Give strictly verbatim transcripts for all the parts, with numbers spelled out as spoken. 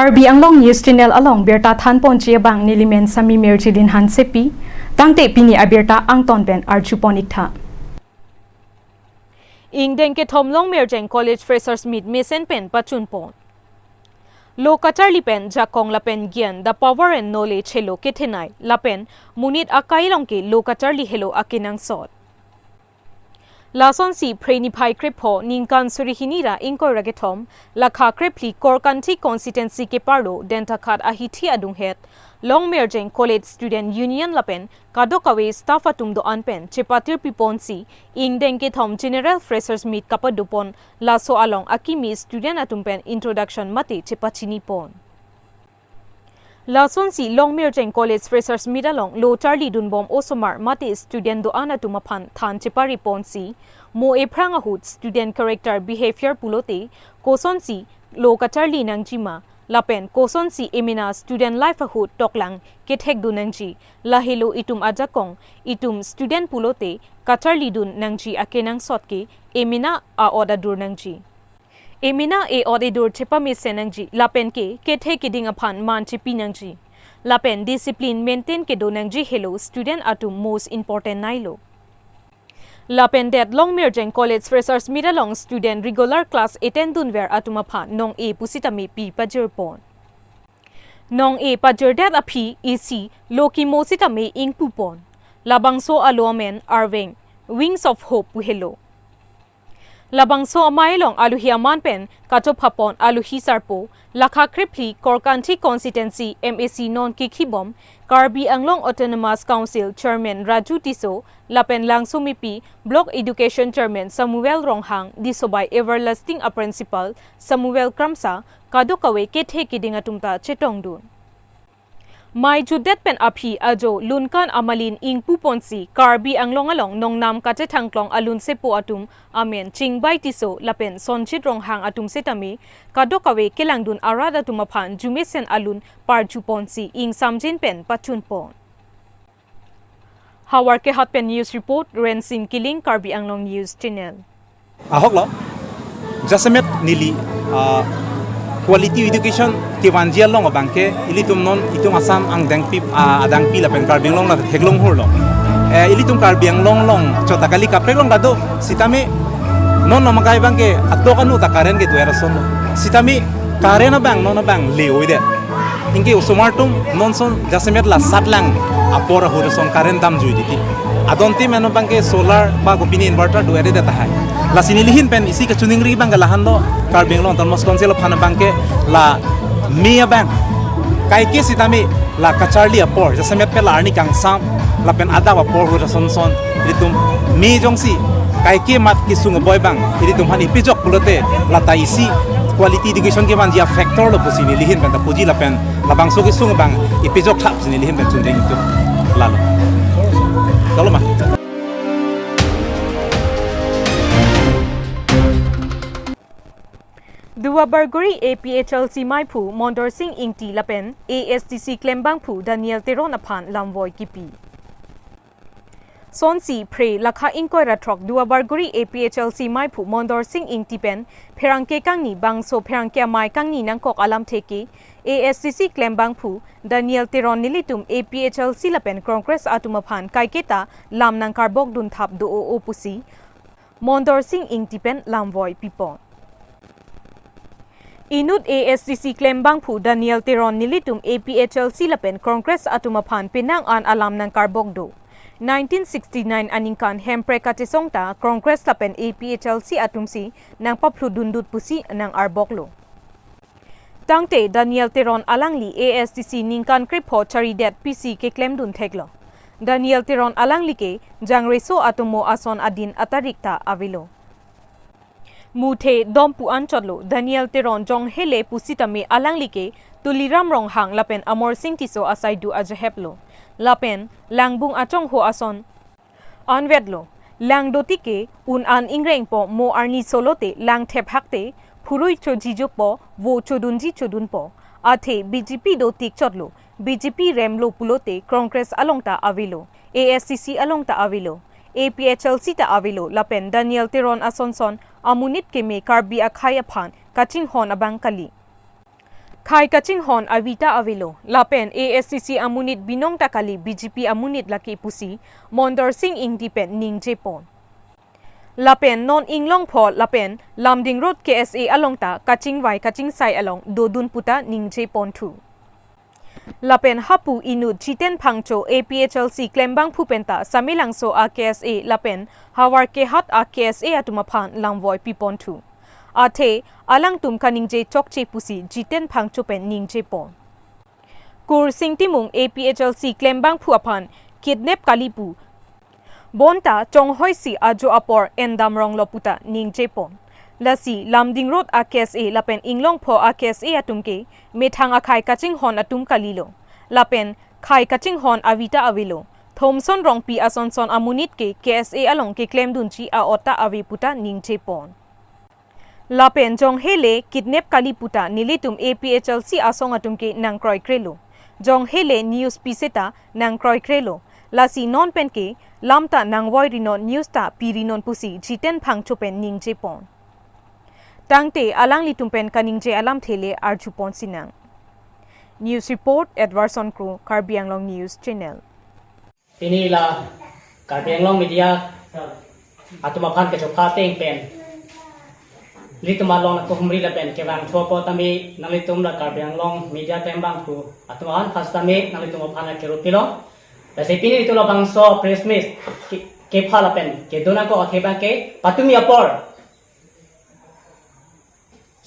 Karbi Anglong News Channel along birta thanponji abang nelimen Sami Mirjilin Hansepi, tangte pini abirta angton pen arjupon iktha. Ingdeng kethom Longmirjeng College Freshers Meet mesen pen pachunpon. Lo kacharli pen jakong lapen gyan, the power and knowledge helo kethenei lapen monit akai along ke lo kacharli helo akenangsot. Lasonsi Phre niphai krepho ningkan suri hini ra ingkoi ra kethom lakha krephli Korkanthi constituency keparlo Denthakat ahithi adunghet Longmirjeng College Student Union lapen kadokave staff atum do-an pen chepatir piponsi ingdeng kethom General Freshers Meet kapadopon, laso along akimi student atum pen introduction mate chepachinipon. Lasonsi Longmirjeng College Freshers Meet along lo charlidunbom osomar mate student do-an atum aphan than chepariponsi, mo ephrang ahut student character behavior pulote kosonsi lo kacharli nangjima, lapen kosonsi emena student life ahut toklang kethekdun nangji, lahelo itum ajakong, itum student pulote kacharlidun nangji akenangsot ke emena a-ot adur nangji. Emena e-ot edur chepamesen nangji, lapen ke kethe keding aphan man chepi nangji. Lapen discipline maintain kedo nangji helo student atum most important neilo. Lapen det Longmirjeng College Freshers Meet along student regular class attend dunver atum aphan nong-e pusitame pi pajirpon. Nong-e pajirdet aphi isi lo kimo sitame ingpupon. Labangso alo amen arveng, Wings of Hope pu helo. Labangso amei along alohi aman pen kachophapon alohi sarpo, lakha krephli Korkanthi constituency M A C non kekhibom, Karbi Anglong Autonomous Council Chairman Raju Tisso, lapen Langsomepi Block Education Chairman Samuel Ronghang, Disobai Everlasting a Principal Samuel Kramsa, kadokave kethe keding atum ta chetongdun. Mei jutdet pen aphi ajo lunkan amalin ingpuponsi Karbi Anglong along nongnam kachethangklong alunsepo atum amen Chingbai Tisso lapen Sonjit Ronghang atum setame kadokave kelangdun arat atum aphan jumesen alun parjuponsi ingsamjin pen pachunpon. Havar Kehat pen news report, Rensing Killing, Karbi Anglong News Channel. Ahok lo, jasemet neli, ah, quality education kevanji along abangke, ilitum non itum Assam angdengpi, ah, adangpi lapen Karbi Anglong la theklong hurlo. Eh, ilitum Karbi Anglong along chota kali kaprek along kado, sitame non namakai abangke atok anu ta current kedo-er ason lo. Sitame current abang non abang le-oi det. Anke osomar atum non ason jasemet la satlang apor ahut ason current damjui titi. Adonte meno abangke solar ba kopine inverter do-ere det tahai. Lasi neli ahin pen isi kachiningri abangke lahenlo, Karbi Anglong Autonomous Council aphan abangke la mei abang kaike sitame la kacharli apor, jasemet pen la arni kangsam lapen adap apor ahut ason ason, ilitum mei jongsi kaike mat kesung aboi abang ilitum aphan ipijok pulote lata isi quality education kevanji a-factor lo pusi neli ahin pen ta puji lapen labangso kesung abang ipijok tha pusi neli ahin pen chunjeng itum lalo. Lalo ma. Duar Bagori A P H L C meiphu Mondor Sing Ingti lapen A S D C klembangphu Daniel Teron aphan lamvoi kipi. Sonsi Phre lakha ingkoi ra throk Duar Bagori A P H L C meiphu Mondor Sing Ingti pen pherangke kangni bangso pherangke amei kangni nangkok alamthe ke A S D C klembangphu Daniel Teron nelitum A P H L C lapen Congress atum aphan kaiketa lam nangkarbokdun thap do-o-o pusi Mondor Sing Ingti pen lamvoi pipon. Inut A S D C klembangphu Daniel Teron nelitum A P H L C lapen Congress atum aphan penang an alam nangkarbok do. Nineteen sixty-nine aningkan Hemprek kachesong ta Congress lapen A P H L C atumsi nangpaphludundut pusi nang-arboklo. Tangte Daniel Teron alangli A S D C ningkan krepho charidet pisi keklemdun theklo. Daniel Teron alangli ke jangreso atomo ason adin atarik ta avelo. Muthe dom pu anchotlo, Daniel Teron jong hele pusitame alangli ke Tuliram Ronghang lapen Amor Sing Tisso asaidu ajaheplo. Lapen langbung achongho ason anvetlo. Lang dotik ke un an ingrengpo mo arni solote lang thephakte phurui chojijopo vo chodunji chodunpo. Athe B J P dotik chotlo. B J P remlo pulote Congress along ta avelo, A S D C along ta avelo, A P H L C ta avelo lapen Daniel Teron asonson amonit keme Karbi akhei aphan kachinghon abang kali. Khei kachinghon avita avelo, lapen A S D C amonit binong ta kali, B J P amonit lake pusi Mondor Sing Ingti pen ningjepon. Lapen non Inglongpho lapen Lumding Road K S A along ta kachingvai kachingsai along dodun puta ningjeponthu. Lapen hapu inut Jiten Phangcho A P H L C klembangphu penta Samelangso a K S A lapen Havar Kehat a K S A atum aphan lamvoi piponthu. Athe alangtum kaningje chokche pusi Jiten Phangcho pen ningjepon. Kursing Timung A P H L C klembangphu aphan kidnap kali pu bonta chonghoisi ajo apor endam ronglo puta ningjepon. Lasi Lumding Road a K S A lapen Inglongpho a K S A atum ke methang akhei kachinghon atum kalilo. Lapen khei kachinghon avita avelo. Thomson Rongpi asonson amonit ke K S A along keklemdunji a-ot ta ave puta ningjepon. Lapen jonghele kidnap kali puta nelitum A P H L C asong atum ke nangkroikrelo. Jonghele news pi seta nangkroikrelo. Lasi non pen ke lam ta nangvoi rinon, news ta pi rinon pusi Jiten Phangcho pen ningjepon. Tangte alanglitum pen kaningje alamthe le arjupon sinang. News report, Edwardson Kro, Karbi Anglong News Channel. Pini la Karbi Anglong Media atum aphan kechokha ateng pen nelitum along nangkehumri lapen kevang thupo tame nanglitum la Karbi Anglong Media klembangphu atum aphan first tame nanglitum aphan la kerupilo. Lasi pini nelitum labangso press meet ke, kepha lapen kedun ako akhei abang ke patumi apor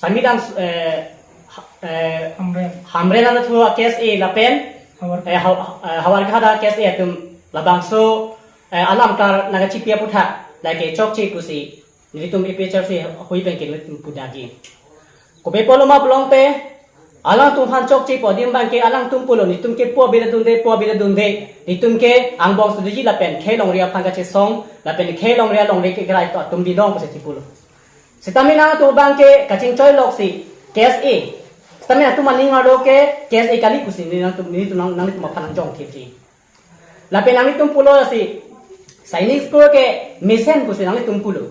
Samelangso, eh, ha-, eh, Hamren. Hamren anatthu a K S A lapen, Havar. Eh, ha-, eh, Havar Kehat a K S A atum labangso, eh, alam klar nangkachipi aphuthak lake chokche pusi nelitum A P H L C ahui pen ke nelitum pudagi. Kopi pulo ma pulote, alangtum aphan chokche pu adim abang ke alangtum pulo, nelitum ke pu abela dunde, pu abela dunde, nelitum ke angbong sudiji lapen khei longri aphan kachesong, lapen khei longri alongri ke kerai to atum bidong pusi chipulo. Sitame nangtum abang ke kachingchoi loksi K S A. Sitame nangtum aning arlo ke K S A kali pusi nelitum, nelitum nang, nanglitum aphan nangjong thipji. Lapen nanglitum pulo lasi Sainik School ke mesen pusi nanglitum pulo.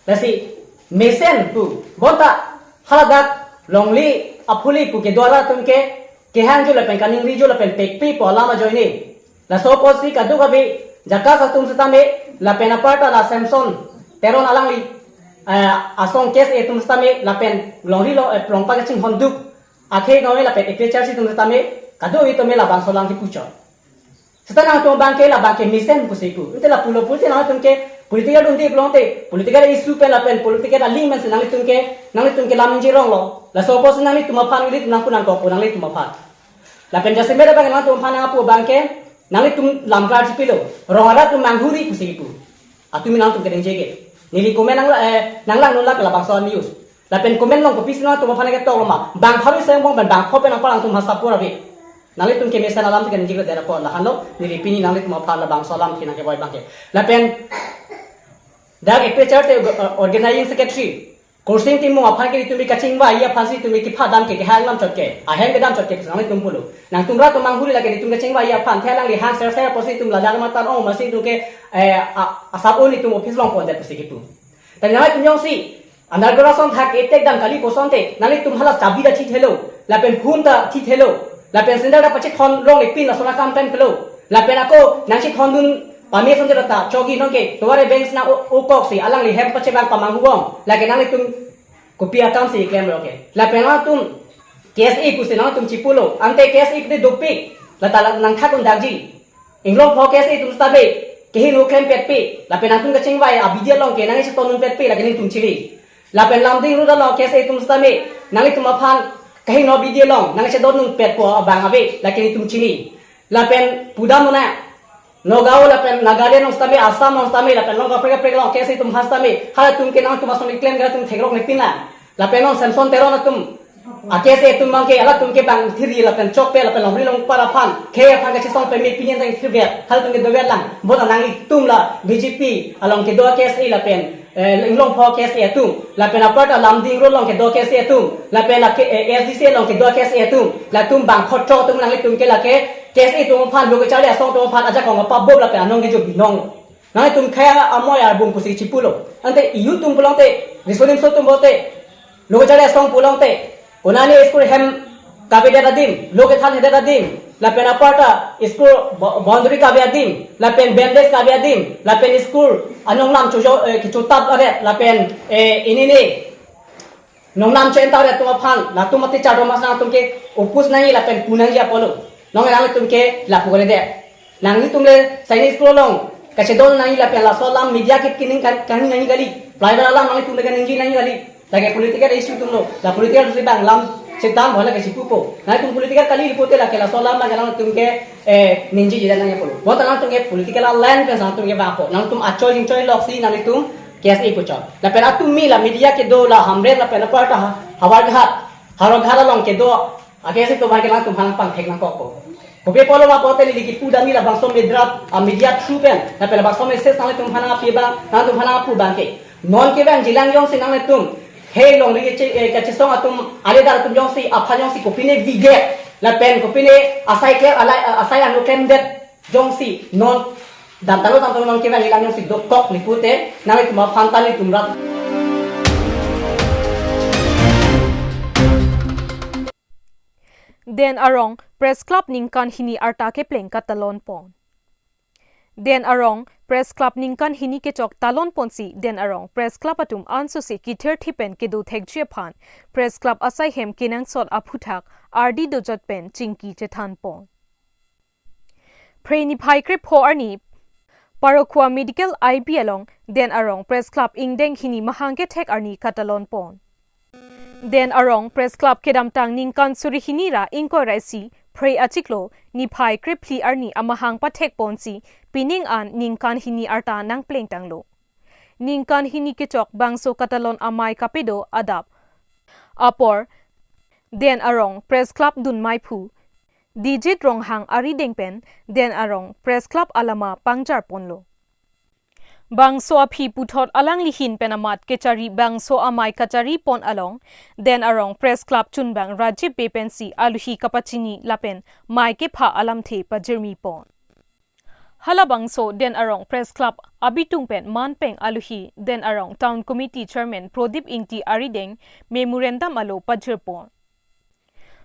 Lasi mesen pu bonta haladak longri aphuli pu kedo atum ke kehangjo lapen kaningrijo lapen pekpi pu alam ajoine. Laso apotsi kadokave jakas atum sitame lapen aparta la Samson Teron alangli, eh, asong K S A atum sitame lapen longri lo, eh, longpa kachinghon duk akhei noi lapen A P H L C atum sitame kadokave tame labangso alam kipuchot. Sita nangtum abang ke labang ke mesen pusi pu. Ante la pulo pulote nangtum ke political dunde pulote political issue pen lapen political link pen si nanglitum ke, nanglitum ke lam ningje ronglo. Laso apotsi nanglitum aphan nelitum nangpu nangkokpo nanglitum aphan. Lapen jasemet abang nangtum aphan nangpu abang ke nanglitum lam klar chipilo. Rong arat atum manghuri pusi pu. Atumi nangtum keningje ke. Neli comment nang, eh, nanglang nulak labangso news. Lapen comment along kopisi nangtum aphan ketok lo ma. Bang pharo isi angbong pen bang pho pen apar nangtum ha sapor ave. Nanglitum kemesen alam keningje ke dera pon lahenlo. Neli pini nanglitum aphan labangso alam ke nangkevoi abang ke. Lapen dak A P H L C te, eh, organizing secretary Kursing Timung aphan ke nelitum kachingvai aphansi nelitum kepha dam ke kehang lam chot ke, aheng kedam chot ke nanglitum pulo. Nangtum rat atum manghuri lake nelitum kachingvai aphan the alangli hang ser ser apotsi nelitum ladak matan ong masi nelitum ke, eh, a-, asap un nelitum office along pondet pusi kipu. Tangte nanglitum jongsi underground asong thak etek dam kali kosonte nanglitum hala chabi ta thithelo, lapen phone ta thithelo, lapen sandal ta pachethon longle pin lason akam pen pelo. Lapen ako nangchethondun pame asonte ta chogi nonke tovar e bank sina o, okoksi alangli hem pachevang pamanghu ong. Lake nanglitum kopi akamsi klemlo ke. Lapen nangtum K S A pusi nangtum chipulo. Ante K S A pute dopik. Lata la nangthak undakji. Inglongpho K S A atum sitame kehingno klempetpe. Lapen nangtum kachingvai abidi along ke nangchetondun petpe lake nelitum chini. Lapen Lumding Road along K S A atum sitame nanglitum aphan kehingno abidi along nangchetondun petpo abang ave lake nelitum chini. Lapen pudam mona Nagaon lapen Nagaland along sitame, Assam along sitame, lapen along kaprek kaprek along K S A atum aphan sitame, halatum ke nangtum asong keklem ke halatum theklong nepin lang. Lapen along Samson Teron atum, a K S A atum abang ke, halatum ke bang thiri lapen chokpe lapen longri longpar aphan, khei aphan kachesong peme pini tang thirvet, halatum ke dovet lang. Bonta nanglitum la B J P along kedo a K S A lapen, eh, Inglongpho K S A atum, lapen aparta Lumding Road along kedo a K S A atum, lapen la ke, eh, S D C along kedo a K S A atum, latum bang khotro atum nanglitum ke lake K S A atum aphan, lo kacharli asong atum aphan ajakong apa bob lapen anong kejo binong. Nanglitum khei amoi arbung pusi chipulo. Ante iutum pulote, riso nimso atum pulote, lo kacharli asong pulote, konani school hem kavedet adim, lo kethanhedet adim, lapen aparta school bo-, boundary kave adim, lapen bandage kave adim, lapen school anong lam chojo, eh, kechotap aret, lapen, eh, inini nongnam chen tare atum aphan, latum ati chado mas nangtum ke oppose nangji lapen pu nangji apotlo. Nonke nanglitum ke lapu kalidet. Nanglitum le Sainik School along kachedon nangji lapen laso alam media ke kaningkan, kaningje nangji kali. Private alam nanglitum le kaningje nangji kali. Lake political issue atumlo. La political issue abang lam chethan bola ke chipupo. Nanglitum political kali pulote lake laso alam abang nanglitum ke, eh, ningjeje nangji apotlo. Bonta nanglitum ke political alliance pen nanglitum ke bangpo. Nanglitum achoi jingchoi loksi nanglitum K S A pu chot. Lapen atum mi la media kedo la Hamren lapen aparta ha-, Howraghat, Howraghat along kedo a-K S A atum abang ke nangtumphan pangthek nangkokpo. Kopi apotlo ma pulote neli kipu damji labangso media, ah, media through pen, lapen labangso message nanglitumphan nangpi abang, nangtumphan nangpu abang ke. Non kevangjilang jongsi nanglitum khei longri kache-, eh, kachesong atum, aledar atum jongsi, aphan jongsi kopine viget, lapen kopine asai klem, alai, asai anu klemdet jongsi non damtanglo damtanglo non kevangjilang jongsi dokok pulote nanglitum aphan ta nelitum rat. Den Arong Press Club ningkan hini arta kepleng katalon pon. Den Arong Press Club ningkan hini kechok talon ponsi Den Arong Press Club atum ansose kithirthe pen kedo thekji aphan Press Club asai hem kenangsot aphuthak ardi dojot pen chingki chethan pon. Phre niphai krepho arni Parokhua Medical I B along Den Arong Press Club ingdeng hini mahang kethek arni katalon pon. Den Arong Press Club kedamtang ningkan suri hini ra ingkoi ra isi Phre achiklo niphai krephli arni amahang pathek ponsi pining an ningkan hini arta nangplengtanglo. Ningkan hini kechok bangso katalon amei kapedo adap apor Den Arong Press Club dun meiphu Dijit Ronghang arideng pen Den Arong Press Club alama pangjar ponlo. Bangso aphi puthot alangli ahin pen amat kechari bangso amei kachari pon along Den Arong Press Club chunbang Rajiv Bey pensi aluhi kapachini lapen mei kepha alamthe pajirmi pon. Halabangso Den Arong Press Club abitung pen manpeng aluhi Den Arong Town Committee Chairman Prodip Ingti arideng memorandum alo pajir pon.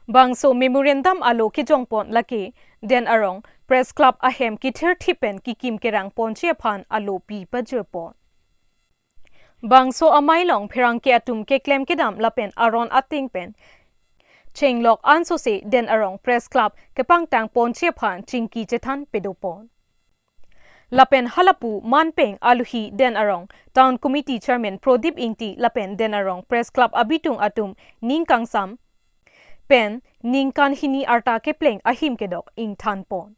Bangso memorandum alo kejong pon lake Den Arong Press Club ahem kithirthe pen kikim kerang ponji aphan alo pi pajir pon. Bangso amei along pherangke atum keklem kedam lapen aron ateng pen chenglok ansose Den Arong Press Club kepangtang ponji aphan chingki chethan pedo pon. Lapen halapu manpeng aluhi Den Arong Town Committee Chairman Prodip Ingti lapen Den Arong Press Club abitung atum ning kangsam pen ningkan hini arta kepleng ahim kedok ingthan pon.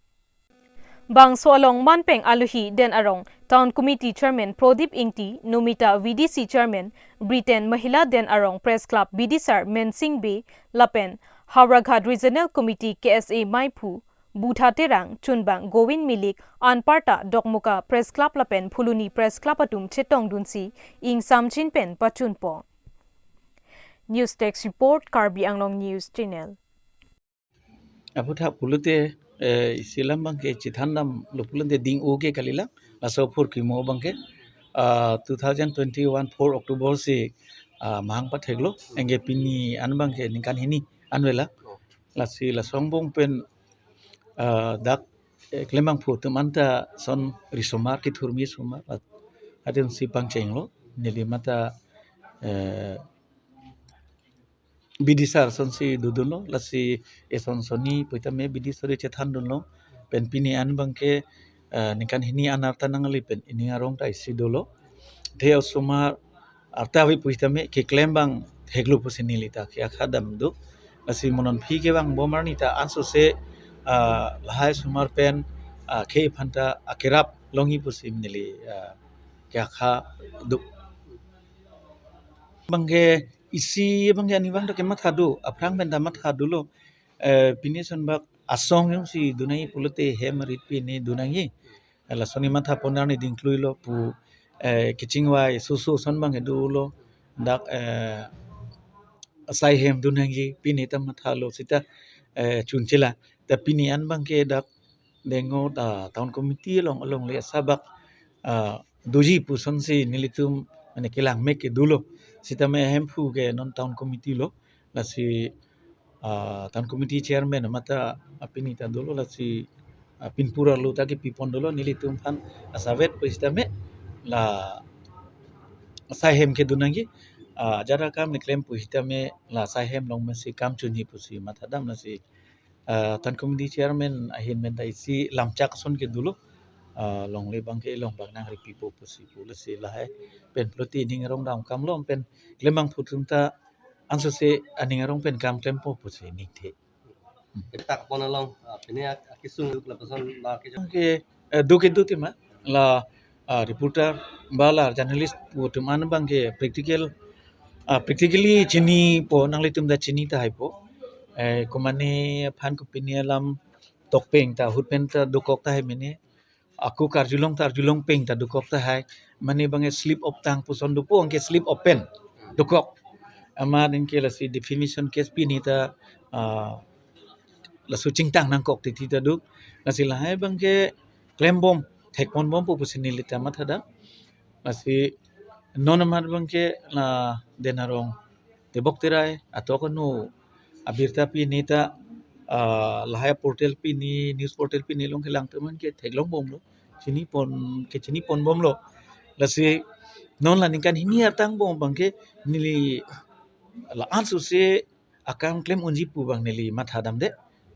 Bangso along manpeng aluhi Den Arong Town Committee Chairman Prodip Ingti, Nomita V D C Chairman, Britain Mahila Den Arong Press Club bidisar Mensing Bey, lapen Howraghat Regional Committee K S A meiphu Butha Terang, chunbang Govin Milik, anparta Dokmoka Press Club lapen Phuloni Press Club atum chetongdunsi ingsamjin pen pachun pon. News Desk Report, Karbi Anglong News Channel. Aphuthak pulote, eh, isi alam abangke chethan damlo pulote ding-o ke kalilang, laso aphurkimo abangke, ah, two thousand twenty-one four October si, ah, mahang patheklo, anke pini an abangke ningkan hini an avelo. Lasi laso angbong pen, ah, dak, eh, klembangphu atum anta son risomar kethurmi somar, at-, atum si pangchenglo, neli mata, eh, bidisar asonsi dodunlo, lasi eson sonni puitame bidisar chethandunlo, pen pini an abangke, eh, ningkan hini an arta nangle pen ining arong ta isi dolo. The osomar arta ave puitame keklem abang theklo pusi neli ta ke akha dam do. Lasi mo non aphi kevang bom arni ta ansose, ah, lahai osomar pen, ah, khei aphan ta akerap longji pusi neli, ah, ke akha do. Abangke isi abangke arnivang ta kematha do, aphrang pen ta matha dolo. Eh, pini ason bak asong jongsi do nangji pulote hem arit pini do nangji. Eh, lason ne matha pon arni dingkluilo pu, eh, kachingvai soso ason abangke dolo. Dak, eh, asai hem do nangji pini ta mathalo seta, eh, chunchela. Ta pini an abangke dak dengo ta town committee along alongle asabak, ah, doji pu asonsi nelitum mane kelang mek ke dolo. Sitame ahemphu ke non town committee lo. Lasi Ah, town committee chairman mate apini ta dolo, lasi, ah, pinpur arlo ta kepipon dolo, nelitum aphan asai vet pusitame la asai hem kedo nangji, ah, ajat akam keklem pusitame la asai hem along masi kam chunji pusi mathadam, lasi, ah, town committee chairman ahin pen ta isi lamchak ason kedolo, ah, longle abangke longbak nangripipo pusi pu, lasi lahai pen ploti ning arong dam kam lo pen klem abangphu atum ta ansose aning arong pen kam klempo pusi ningthe. Kita pon along, ah, pini ak-, akisung duk lapuson ba akisung. Ke, eh, duk kedo tema la, ah, reporter ba la journalist pu atum an abangke practical, ah, practically chinipo, nanglitum ta chini tahaipo. Eh, komatne aphan kopine alam tokpeng ta ahut pen ta dokok tahai mene. Ako karjulong ta arjulong peng ta dokok tahai. Mane abangke slip of tongue puson dopo, anke slip of pen dokok. Amat anke lasi defamation case pini ta, ah, laso chingtang nangkok titi ta do. Lasi lahai abangke klembom, thekponbompo pusi neli ta mathadam. Lasi non amat abangke la Den Arong tebok terai atok ano abirta pini ta, ah, lahai portal pini, news portal pini along kelang teman ke theklongbomlo, chinipon, kechiniponbomlo. Lasi non la ningkan hini atang bom abangke neli la ansose akam klem unji pu abang neli mathadamde.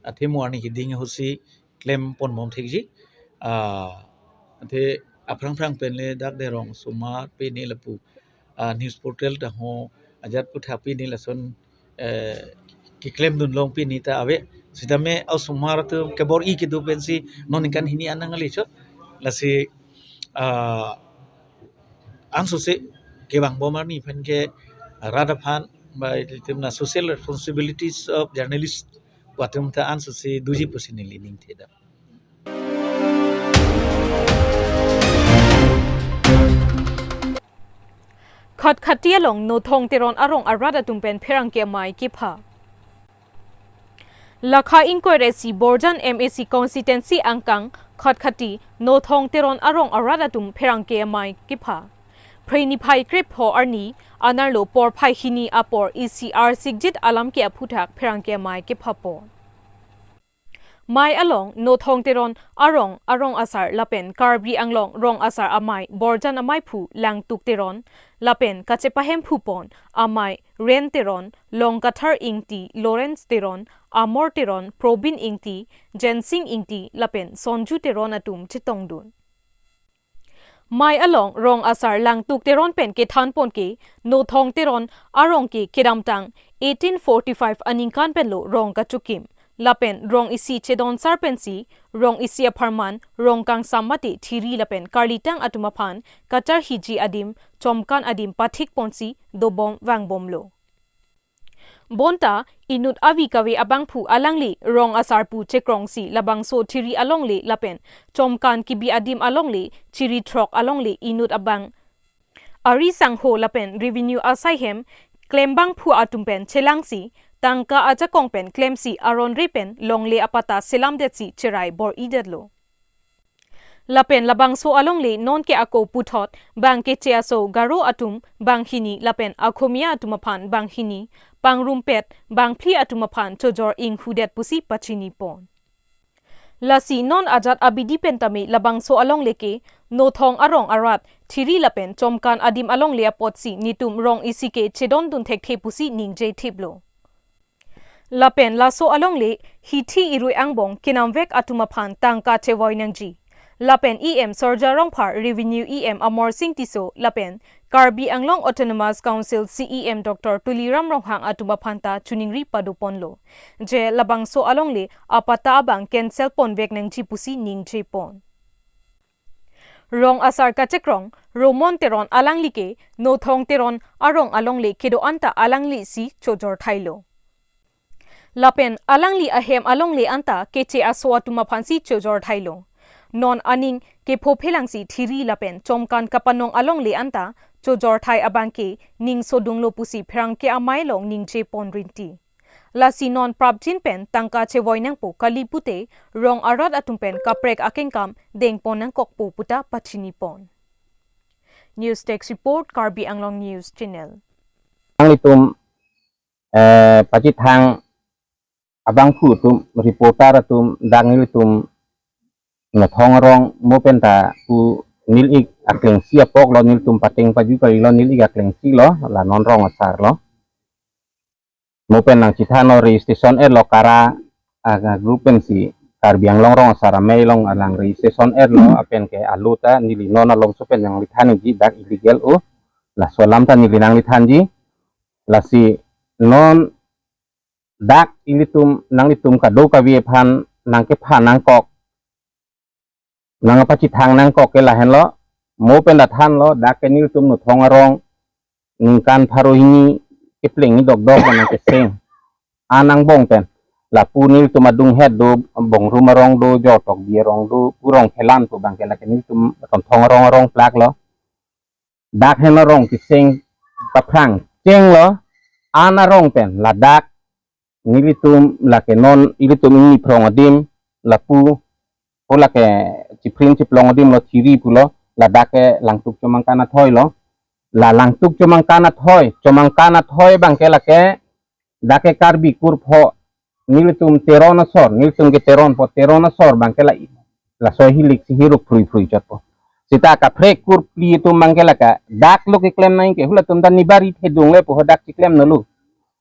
Athe mo arni keding ahutsi klemponbom thekji. Ah, athe aphrang phrang pen le dak derong osomar pini lapu, ah, news portal ta ho ajat aphuthak pini lason, eh, keklemdun long pini ta ave. Sitame osomar atum kebor-i kedo pensi non ningkan hini an nangle chot. Lasi, ah, ansose kevangbom arni pen ke rat aphan ba itum na social responsibilities of journalist pu atum ta ansose doji pusi neli ningthedam. Khatkhati along Nothong Teron arong arat atum pen pherangke amei kepha. Lakha ingkoi ra isi Borjan M A C constituency angkang Khatkhati Nothong Teron arong arat atum pherangke amei kepha. Phre niphai krepho arni anerlo porphai hini apor isi arsikjit alam ke aphuthak pherangke amei kephapo. Mei along Nothong Teron arong arong asar lapen Karbi Anglong rong asar amei Borjan ameiphu Langtuk Teron lapen kachepahemphupon amei Ren Teron, Longkathar Ingti, Lawrence Teron, Amor Teron, Probin Ingti, Jensing Ingti lapen Sonju Teron atum chetongdun. Mei along rong asar Langtuk Teron pen kethanpon ke Nothong Teron arong ke kedamtang eighteen forty-five aningkan penlo rong kachokim. Lapen rong isi chedonsar pensi rong isi apharman rong kangsam mate thiri lapen karlitang atum aphan kacharhiji adim chomkan adim pathikponsi dobom vangbomlo. Bonta inut avi kave abangphu alangli rong asar pu chekrongsi labangso thiri alongle lapen chomkan kebi adim alongle chiri throk alongle inut abang ari sangho lapen revenue asaihem klembangphu atum pen chelangsi tangka ajakong pen klemsi aron re pen longle apatta selamdetsi cherai bor-idetlo. Lapen labangso alongle nonke ako puthot bang keche aso Garo atum banghini lapen Akhomia atum aphan banghini, pangrumpet bangphli atum aphan chojor inghudet pusi pachinipon. Lasi non ajat abidi pen tame labangso alongle ke Nothong arong arat thiri lapen chomkan adim alongle apotsi netum rong isi ke chedondun thekthe pusi ningje thiplo. Lapen laso alongle hithi irui angbong kenamvek atum aphan tangka chevoi nangji. Lapen E M Sorja Rongphar, Revenue E M Amor Sing Tisso, lapen Karbi Anglong Autonomous Council C E M Doctor Tuliram Ronghang atum aphan ta choningri padoponlo. Je labangso alongle apatta abang cancel ponvek nangji pusi ningjepon. Rong asar kachekrong Romon Teron alangli ke Nothong Teron arong alongle kedo anta alanglisi chojor thailo. Lapen alangli ahem alongle anta keche aso atum aphansi chojor thailo. Non aning kepho phelangsi thiri lapen chomkan kapanong alongle anta chojor thai abangke ning sodunglo pusi pherangke amei along ningje pon rinti. Lasi non prapjin pen tangka chevoi nangpo kali pute rong arat atum pen kaprek akengkam dengpon nangkokpo puta pachinipon. News Desk Report, Karbi Anglong News Channel. Nanglitum, eh, pachethang abangphu atum, reporter atum, dak nelitum Nothong arong mo pen ta pu neli-ik aklengsi apok lo, nelitum pateng paju kali lo, neli-ik aklengsi lo, la non rong asar lo. Mo pen nangchethan lo, registration et lo, kara, ah, group pensi Karbi Anglong Rong Asar Amei along alang registration et lo, lapen ke alo ta neli non alongso pen nanglethanji, dak illegal o. Laso alam ta neli nanglethangji. Lasi non dak ilitum, nanglitum kadokave aphan nangkephan nangkok, nangpachethang nangkok ke lahenlo. Mo pen ta thanlo, dak ke nelitum Nothong arong ningkan pharo hini kepleng dokdok nangkeseng. Anang bong pen. Lapu nelitum adunghet do, Bongrung arong do, Jortokbi arong do, pu rong kelang pu abang ke lake nelitum Nothong arong arong plak lo. Dak henlo rong keseng paphrang chenglo, an arong pen ladak nelitum lake non ilitum ingni phrong adim lapu, o lake chiprim chiplong adim lo, thiri pulo, ladak ke Langtuk Chomangkan athoi lo. La Langtuk Chomangkan athoi, Chomangkan athoi abang ke lake dak ke Karbi kurpho, nelitum Teron asor, nelitum ke Teron po, Teron asor abang ke la, laso ahilik si hiruk phrui phrui chotpo. Seta kaprek kurphli atum abang ke lake dak lo keklem nangji ke, hulatum ta nibari thedung le po, dak si klem nanglo.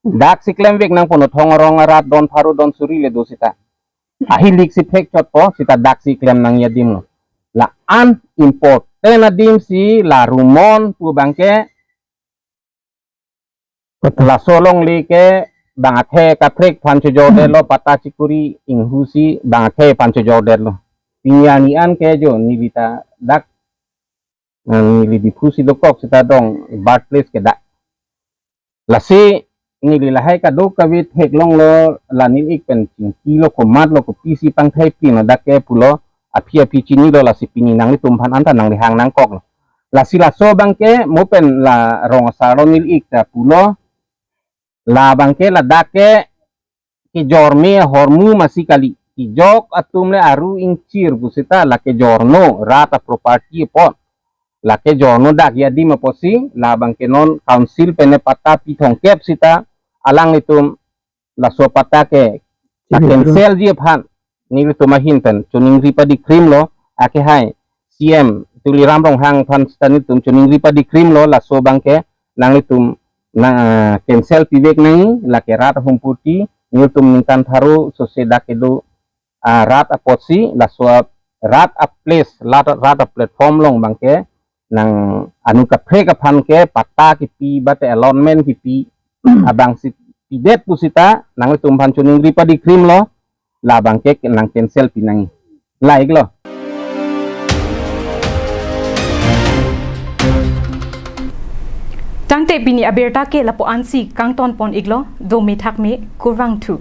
Dak si klemvek nangpo, Nothong arong arat don pharo don suri le do seta. Ahilik si prek chotpo, seta dak si klem nangji adim lo. La an important adim si la rumon pu abang ke laso alongle ke bang akhei kaprek aphan chojordetlo, patta chikuri inghu si bang akhei aphan chojordetlo. Pini arni an ke jo neli ta dak, eh, neli Diphu si dokok, seta dong birthplace ke dak. Lasi neli lahai kadokave theklonglo, la neli-ik pen chingkilo, komatlo, kopisi pangthai pin lo dak ke pulo, aphi aphi chinilo, lasi pini nanglitum aphan anta nanglehang nangkoklo. Lasi laso abang ke mo pen la rong asar lo neli-ik ta pulo, la abang ke ladak ke kejorme ahormu masi kali. Kejok atum le aru ingchir pu seta la kejorno, rat aproperty apot. La kejorno dak adim apotsi, la abang ke non council pen ne patta pi thomkep seta, alanglitum laso patta ke, chini, cancel ji aphan nelitum ahin pen choningri padikrimlo, akehai C M Tuliram Ronghang aphan seta nelitum choningri padikrimlo, laso abang ke nanglitum nang, ah, cancel pivek nangji, lake rat ahumpoti, nelitum ningkan pharo sose dak kedo, ah, rat apotsi, laso rat aplace, rat, rat aplatform along abang ke nang anu kaprek aphan ke patta kipi, bate allotment kipi abang si pidet pu seta nanglitum aphan choningri padikrimlo, la abang ke nang cancel pi nangji. La-iklo. Tangte pini abirta ke lapu-an si kangton pon-iklo, dome thakme, kurvangthu.